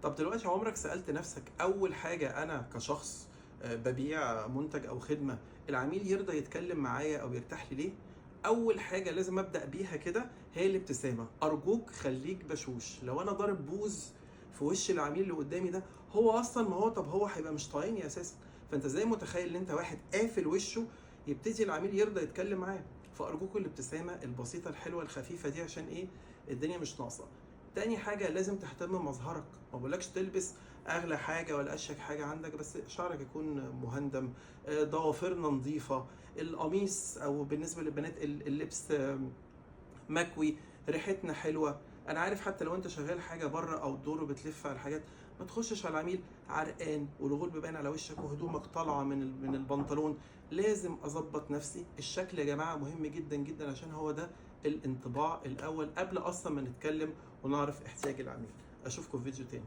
طب دلوقتي عمرك سألت نفسك أول حاجة أنا كشخص ببيع منتج أو خدمة، العميل يرضى يتكلم معايا أو يرتاح لي ليه؟ أول حاجة لازم أبدأ بيها كده هي الابتسامة. أرجوك خليك بشوش. لو أنا ضارب بوز في وش العميل اللي قدامي ده، هو أصلا ما هو طب هو هيبقى مش طايقني أساسا. فأنت زي متخيل إن أنت واحد قافل وشه يبتدي العميل يرضى يتكلم معاه. فأرجوكوا الابتسامة البسيطة الحلوة الخفيفة دي عشان إيه؟ الدنيا مش ناقصة. تاني حاجة لازم تهتم بمظهرك. ما بقولكش تلبس أغلى حاجة ولا أشيك حاجة عندك، بس شعرك يكون مهندم، ضوافرنا نظيفة، القميص أو بالنسبة للبنات اللبس مكوي، ريحتنا حلوة. أنا عارف حتى لو أنت شغال حاجة بره أو دور بتلف على الحاجات، ما تخشش على العميل عرقان والغلب باين على وشك وهدومك طالعة من البنطلون. لازم أظبط نفسي. الشكل يا جماعة مهم جدا جدا، عشان هو ده الانطباع الأول قبل أصلا ما نتكلم ونعرف احتياج العميل. أشوفكم في فيديو تاني.